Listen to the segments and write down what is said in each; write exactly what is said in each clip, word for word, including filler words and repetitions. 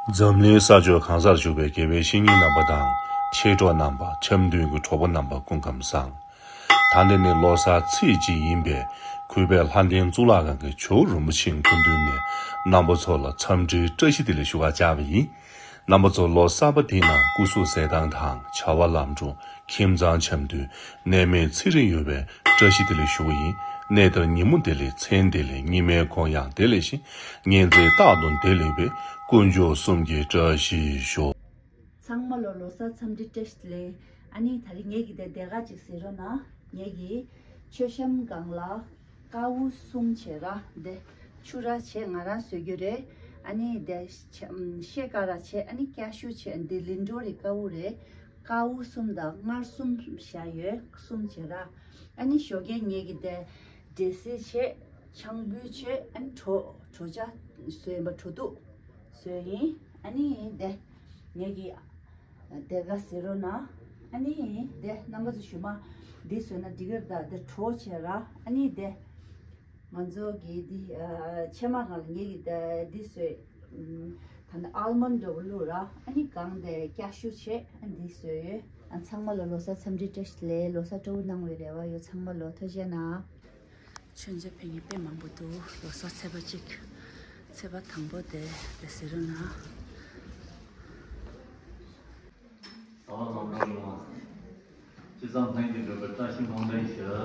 འཛམ་གླིང་ས་ཕྱོགས་གང་སར་བཞུགས་པའི་དགེ་བའི་བཤེས་གཉེན་རྣམ་པ་དང་། མཆེད་གྲོགས་རྣམ་པ། འཆམ་མཐུན་གྱི་གྲོགས་པོ་རྣམ་པ་སྐུ་ཁམས་བཟང་། ད་ནི་ནི་ལོ་གསར་ཚེས་གཅིག་ཡིན་པས། གུས་པས་ལྷ་ལྡན་གཙུག་ལག་ཁང་གི་ཇོ་བོ་རིན་པོ་ཆེའི་སྐུ་མདུན་ནས་རྣམ་པ་ཚོ་ལ་འཚམས་འདྲིའི་བཀྲ་ཤིས་བདེ་ལེགས་ཞུ་བར་བཅར་བ་ཡིན། རྣམ་པ་ཚོ་ལོ་གསར་པ་འདིའི་ནང་སྐུ་གཟུགས་གསལ་ཐང་དང་བྱ་བ་ལམ་འགྲོ། ཁྱིམ་ཚང་འཆམ་མཐུན། ནད་མེད་ཚེ་རིང་ཡོང་བའི་བཀྲ་ཤིས་བདེ་ལེགས་ཞུ་བ་ཡིན། གནས་འདིར་ཉིན་མོ་བདེ་ལེགས། མཚན་བདེ་ལེགས། ཉི་མའི་གུང་ཡང་བདེ་ལེགས་ཤིང་། ཉི་འཛིན་རྟག་ཏུ་བདེ་ལེགས་པའི། དཀོན་མཆོག་གསུམ་གྱི་བཀྲ་ཤིས་ཤོག། ཚང་མ་ལོ་ལོ་གསར་འཚམས་འདྲི་བཀྲ་ཤིས་བདེ་ལེགས། ཨ་ནི་ད་རེས་ངེད་ཀྱི་དེ་དེ་ག་ཅིག་ཟེར་རོགས་གནང་། ངེད་ཀྱི་མཆོད་བཤམས་སྒང་ལ་ཀ་བུ་གསུམ་བྱས་ར། དེ་ཆུ་ར་བྱས་ང་རང་བཟོས་རྒྱུ་རེད། ཨ་ནི་དེ་ཤ་ཤེལ་དཀར་ར་བྱས། ཨ་ནི་ཀ་ཤུ་བྱས། འདི་ལིན་ཌོ་རི་ཀ་བུ་རེད། ཀ་བུ་གསུམ་དང་མངར་གསུམ་བཞག་ཡོད། གསུམ་བྱས་ར། ཨ་ནི་ཞོགས་ཀས་ངེད་ཀྱི་དེ་འབྲས་སིལ་བྱས། ཆང་ཕུད་བྱས། ཨ་ནི་གྲོ་གྲོ་ཇ་བཟོས་ཡིན་པ། གྲོ་ཐུག་བཟོས་ཡིན། ཨ་ནི་དེ་ངེད་ཀྱི་དེ་ག་ཟེར་རོགས་གནང་། ཨ་ནི་དེ་རྣམ་པ་ཚོ་ཞུ་མ་འདི་བཟོས་ན་འགྲིག་གི་རེད། ད་དེ་གྲོ་བྱས་ར། ཨ་ནི་དེ་ང་ཚོ་གི་འདི་ཕྱེ་མ་སྒང་ལ་ངེད་ཀྱི་དེ་འདི་བཟོས། ད་ནི་ཨལ་མོན་ཌི་འདྲ་བོ་བླུགས་ར། ཨ་ནི་སྒང་དེ་ཀ་ཤུ་བྱས། ཨ་འདི་བཟོས་ཡོད། ཨ་ཚང་མ་ལ་ལོ་གསར་འཚམས་འདྲི་བཀྲ་ཤིས་བདེ་ལེགས། ལོ་གསར་སྤྲོ་པོ་གནང་བའི་རེ་བ་ཡོད། ཚང་མ་ལོ་ཐུགས་རྗེ་གནང་། མཆོད་མཇལ་ཕེབས་མཁན་དཔེ་མང་པོ་འདུག་ལོ་གསར་ཚེས་པ་གཅིག་ཚེས་པ་དང་པོ་དེ་དེ་ཟེར་རོགས་གནང་། ཟླ་བ་དང་པོ་ཡོང་བ། ཅི་ཙམ་ལྷན་གྱིས་འགྲོ་བའི་བཀྲ་ཤིས་ལྷུན་ལྷུན་ཞུ།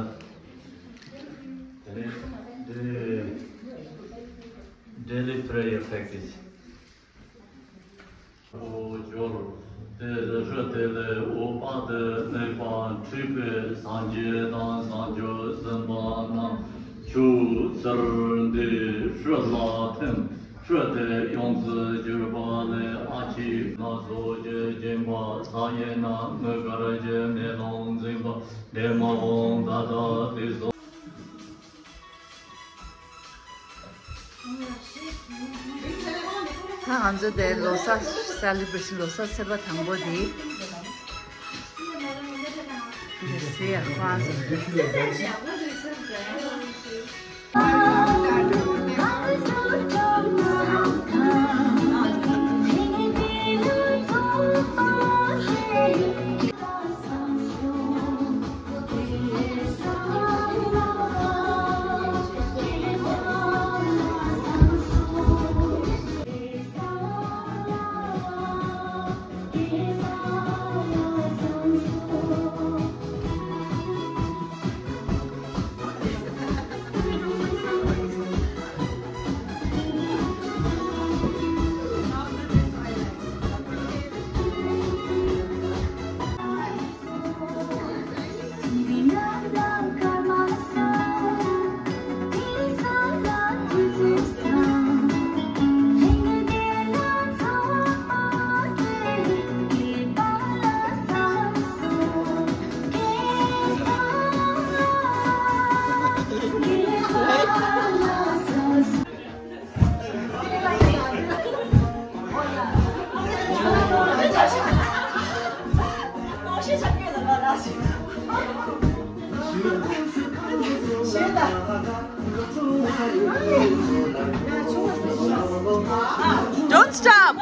དེ་ནས་འདི་Daily Prayer Practice། འོ་སྦྱོར། དེ་ལས་རི་དེ་ལས་འོད་དཔག་སྟེ་གནས་པ་འཁྲུལ་པའི་སངས་རྒྱས་དང་བྱང་ཆུབ་སེམས་དཔའ་རྣམས་ཆུ་གསེར་འདི་རི་ལ་ཐིམ། རི་དེ་ཡོངས་སུ་གྱུར་པ་ལས། ཨ་ཕྱི་སྣ་ཚོགས་ཀྱིས་བརྒྱན་པ། གཟའ་ཡི་ན་དངུལ་དཀར་གྱི་མེ་ལོང་འཛིན་པ། འདན་མ་བོང་ད་ད་དེ་སོགས། ད་ང་ཚོ་དེ་ལོ་གསར་སེ་ལི་བྷ་རེ་ཤན། ལོ་གསར་ཚེས་པ་དང་པོ་དེ། དེ་སེ་ཡ་ཁོ་རང་ཚོ། Don't stop!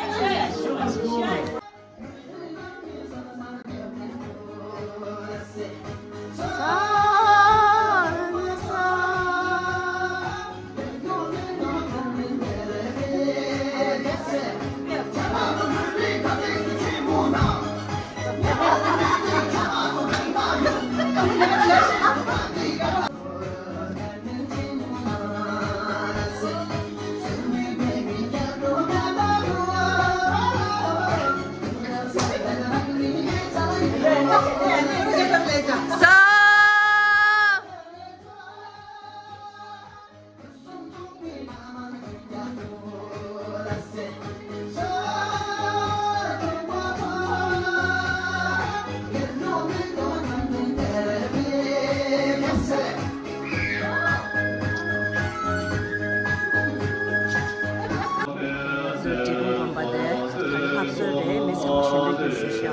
འབྲས་སྤུངས་དགོན་པ་དེ་ད་ལྟ་ལྷག་བཟོ་རེད། མི་ཚང་མ་ཞལ་འདོན་རྒྱུ་ཞུ་ཤག་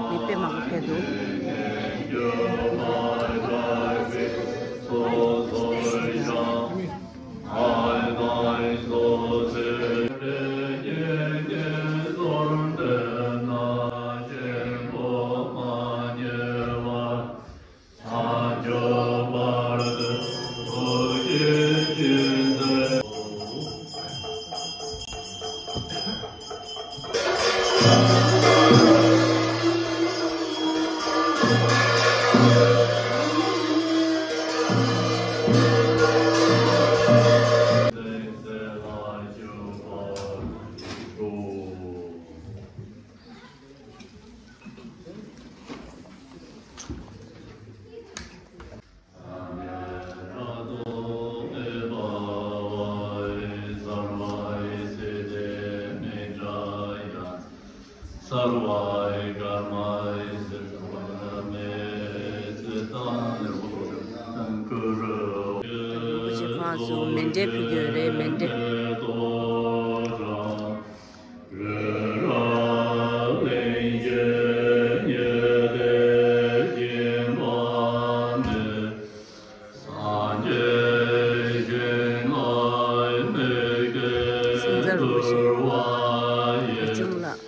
མི་དཔེ་མང་པོ་ཕེབས་འདུག་རིན་པོ་ཆེ་ཁོང་ཚོ་མཎྜལ་ཕུལ་གྱི་ཡོད་རེད། མཎྜལ། སངས་རྒྱས་རིན་པོ་ཆེ་བུ་ཆུང་ལགས།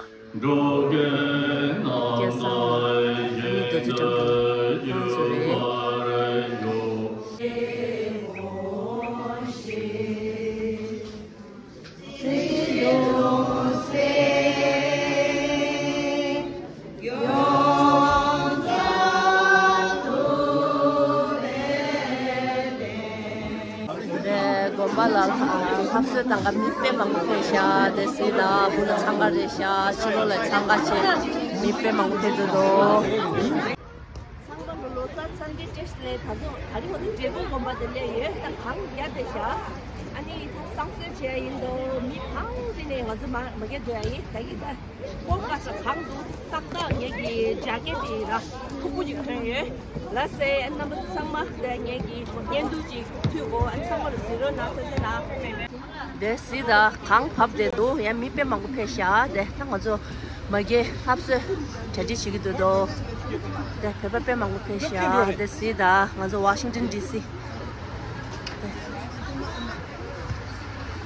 སྐལ་བཟང་ལགས། ཨ་ནི་རྡོ་རྗེ་དྲང་ཁོང་ཚོ་རེད། དེ་དགོན་པ་ལ་ལྷ་གསོལ་བཏང་ག་མི་དཔེ་མང་པོ་ཕེབས་ཤག་དེ་སྲིད་ད་བུ་ལ་འཚང་ཁ་རེད་ཤག་ཕྱི་ལོགས་ལ་འཚང་ཁ་བྱས་མི་དཔེ་མང་པོ་ཕེབས་འདུག་ཚང་མ་ལོ་ལོ་གསར་འཚམས་འདྲི་བཀྲ་ཤིས་བདེ་ལེགས། ད་དུང་ད་རིང་འོ་ན་འབྲས་སྤུངས་དགོན་པ་དེ་སླེབས་ཡོད། ད་གངས་རྒྱབ་བསྡད་ཤག་ཨ་ནི་བསང་གསོལ་བྱས་ཡིན་དོ། མི་གང་དེ་ནས་ང་ཚོ་མ་མ་རྒྱག་འགྲོ་ཡ་ཡིན། ད་ཡིན་ད་སྐོར་ག་ས་གངས་འདུག་ཏག་ཏག་ངེད་ཀྱི་རྒྱ་སྐད་དེ་ར་མཐུག་པོ་ཅིག་ཐོན་ཡོད། ལ་སེ་ཨ་རྣམ་པ་ཚོ་ཚང་མ་དེ་ངེད་ཀྱི་བརྙན་ཐུང་ཅིག་མཐུད་གོ་ཨ་ཚང་མ་ལ་གཟིགས་རོགས་གནང་། ཐུགས་རྗེ་གནང་། དེ་སྲིད་ད་གངས་བབས་བསྡད་འདུག་ཡང་མི་དཔེ་མང་པོ་ཕེབས་ཤག་དེ་ད་ང་ཚོ་མ་གི་ལྷ་གསོལ་གྲ་སྒྲིག་བྱེད་ཀྱི་འདུག་དོ། དེ་བོད་པ་དཔེ་མང་པོ་ཕེབས་ཤག་དེ་སྲིད་ད་ང་ཚོ་ཝ་ཤིང་ཏོན་ཌི་སི།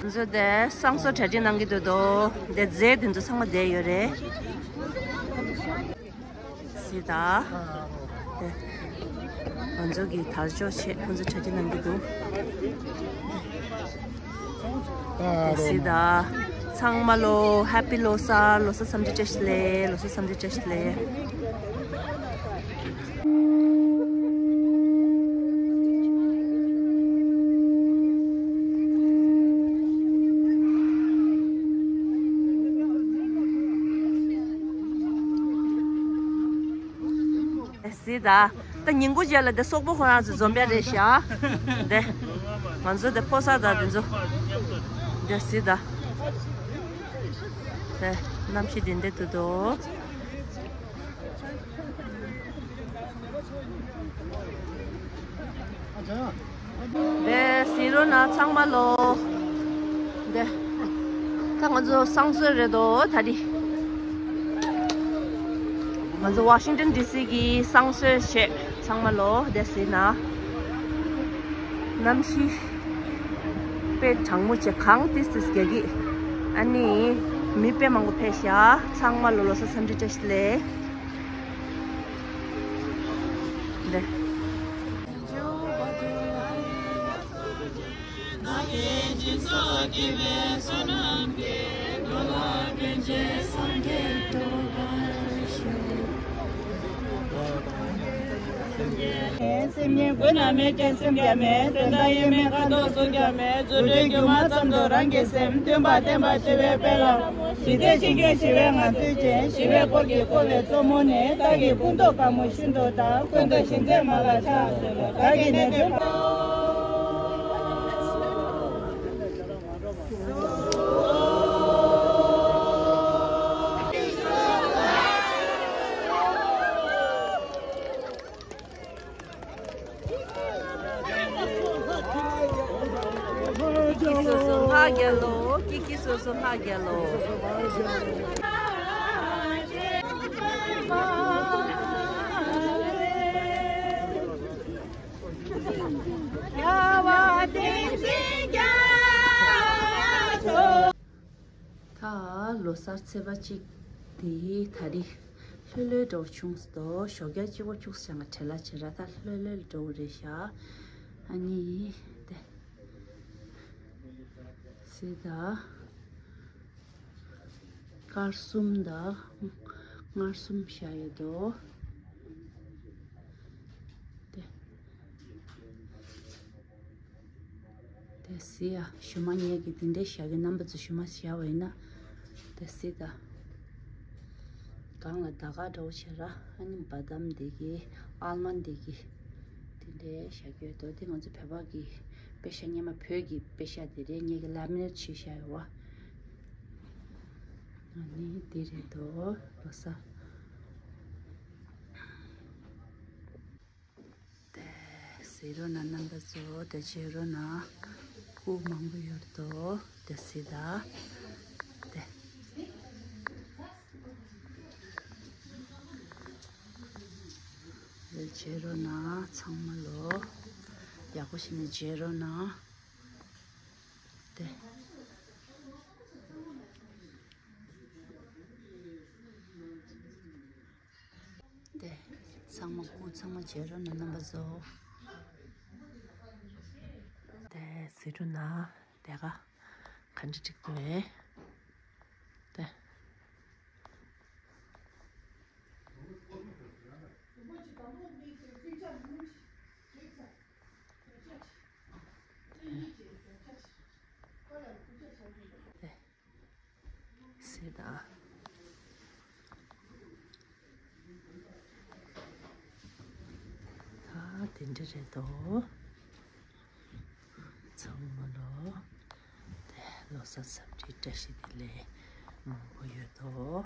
ང་ཚོ་དེ་བསང་གསོལ་གྲ་སྒྲིག་གནང་གི་འདུག་དོ། དེ་རྫས་དེ་ཚོ་ཚང་མ་བསྡད་ཡོད་རེད། སྲིད་ད། དེ། ང་ཚོ་གི་དར་ལྕོག་ཆེད་ཁོང་ཚོ་གྲ་སྒྲིག་གནང་གི་འདུག་དེ་སྲིད་ད། ཚང་མ་ལོ་ཧེ་པི་ལོ་གསར། ལོ་གསར་འཚམས་འདྲི་བཀྲ་ཤིས་བདེ་ལེགས། ལོ་གསར་འཚམས་འདྲི་བཀྲ་ཤིས་བདེ་ལེགས། སྲིད་ད། ད་ཉིན་གུང་རྗེས་ལ་དེ་སོག་པོ་ཁོ་རང་ཚོ་འཛོམས་ཡ་རེད་ཤག་དེ། ང་ཚོ་དེ་ཕོ་གསར་དང་དེ་ཚོ། དེ་སྲིད་ད། དེ་གནམ་གཤིས་དེ་འདྲ་འདུག་དོ། དེ་སྲིད་རོ་ན་ཚང་མ་ལོ། དེ། ད་ང་ཚོ་བསང་གསོལ་རེད་དོ་ད་རེས། ང་ཚོ་ཝ་ཤིང་ཏོན་ཌི་སི་གི་བསང་གསོལ་བྱས་ཚང་མ་ལོ། དེ་སྲིད་ན། གནམ་གཤིས་དཔེ་གྲང་མོ་བྱས། གངས་ཏིས་ཏིས་རྒྱག་གི། ཨ་ནི་མི་དཔེ་མང་པོ་ཕེབས་ཤག་ཚང་མ་ལོ་ལོ་གསར་འཚམས་འདྲི་བཀྲ་ཤིས་བདེ་ལེགས། འདི། སེམས་ཉིད་ཀུན་ན་མེད་ཅིང་སེམས་ཀྱང་མེད། དོན་དམ་དབྱེར་མེད་ཁ་དོག་གཟུགས་ཀྱང་མེད། རྫུ་འཕྲུལ་སྒྱུ་མ་ཙམ་དུ་རང་གི་སེམས། སྟོན་པ་བསྟན་པ་ཞི་བའི་དཔལ་ལ། ཞི་བྱེད་ཞི་རྒྱས་ཞི་བའི་ངང་ཚུལ་ཅན། ཞི་བའི་འཁོར་གྱིས་བསྐོར་བའི་གཙོ་མོ་ནི། བདག་གི་སྐུ་མདོག་དཀར་མོ་ཤིན་ཏུ་དག་ཀུན་ཏུ་ཞི་མཛད་མ་ལ་ཕྱག་འཚལ་ལོ། བདག་གི་ནད་གདོན་ཀི་ཀི་སོ་སོ་ལྷ་རྒྱལ་ལོ། ཀི་ཀི་སོ་སོ་ལྷ་རྒྱལ་ལོ། ད་ལོ་གསར་ཚེས་པ་གཅིག་དེ་ད་རེས་ལྷོད་ལྷོད་འདྲ་བོ་བྱུང་སོང་། ཞོགས་ཀ་གཅིག་པོ་ཁྱུག་ཙམ་གྱི་བྲེལ་བ་བྱེད་ར། ད་ལྷོད་ལྷོད་འདྲ་བོ་རེད་ཤག་ཨ་ནི་དེ་སྲིད་ད། དཀར་གསུམ་དང་། མངར་གསུམ་བཞག་ཡོད་དོ། དེ། དེ་སྲིད་ཡ་ཞུ་མ་ངེད་ཀྱི་དེ་འདྲའི་བཞག་གི། རྣམ་པ་ཚོ་ཞུ་མ་བཞག་པ་ཡིན་ན། དེ་སྲིད་ད། གང་ལ་ད་ག་འདྲ་བོ་བྱེད་ར། ཨ་ནི་བ་དམ་འདི་གི། ཨལ་མོན་འདི་གི། དེ་འདྲའི་བཞག་གི་ཡོད་དོ། དེ་ང་ཚོ་བོད་པ་གི་པེ་ཤ། སྔོན་མ་བོད་ཀྱི་པེ་ཤ་དེ་རེད། ངེད་ཀྱི་ལ་མི་ནེཊ་བྱས་བཞག་ཡོད་བ། ཨ་ནི་འདི་རེད་དོ། ལོ་གསར། དེ་གཟིགས་རོགས་གནང་རྣམ་པ་ཚོ། དེ་བྱེད་རོགས་གནང་། སྐུ་མང་པོ་ཡོད་དོ། དེ་གཟིགས་དང་། དེ། དེ་བྱེད་རོགས་གནང་། ཚང་མ་ལོ། ཡག་པོ་བྱས་ནས་བྱེད་རོགས་གནང་། དེ། དེ། ཚང་མ་སྐུ་ཚང་མ་བྱེད་རོགས་གནང་རྣམ་པ་ཚོ། དེ་གཟིགས་རོགས་གནང་། དེ་ག་ག་འདྲ་འགྲིག་འདུག་ཨེ། དེ། དེ། གཟིགས་དང་། ད་དེ་འདྲ་རེད་དོ། ཚང་མ་ལོ། དེ་ལོ་གསར་འཚམས་འདྲིའི་བཀྲ་ཤིས་བདེ་ལེགས་མང་པོ་ཡོད་དོ།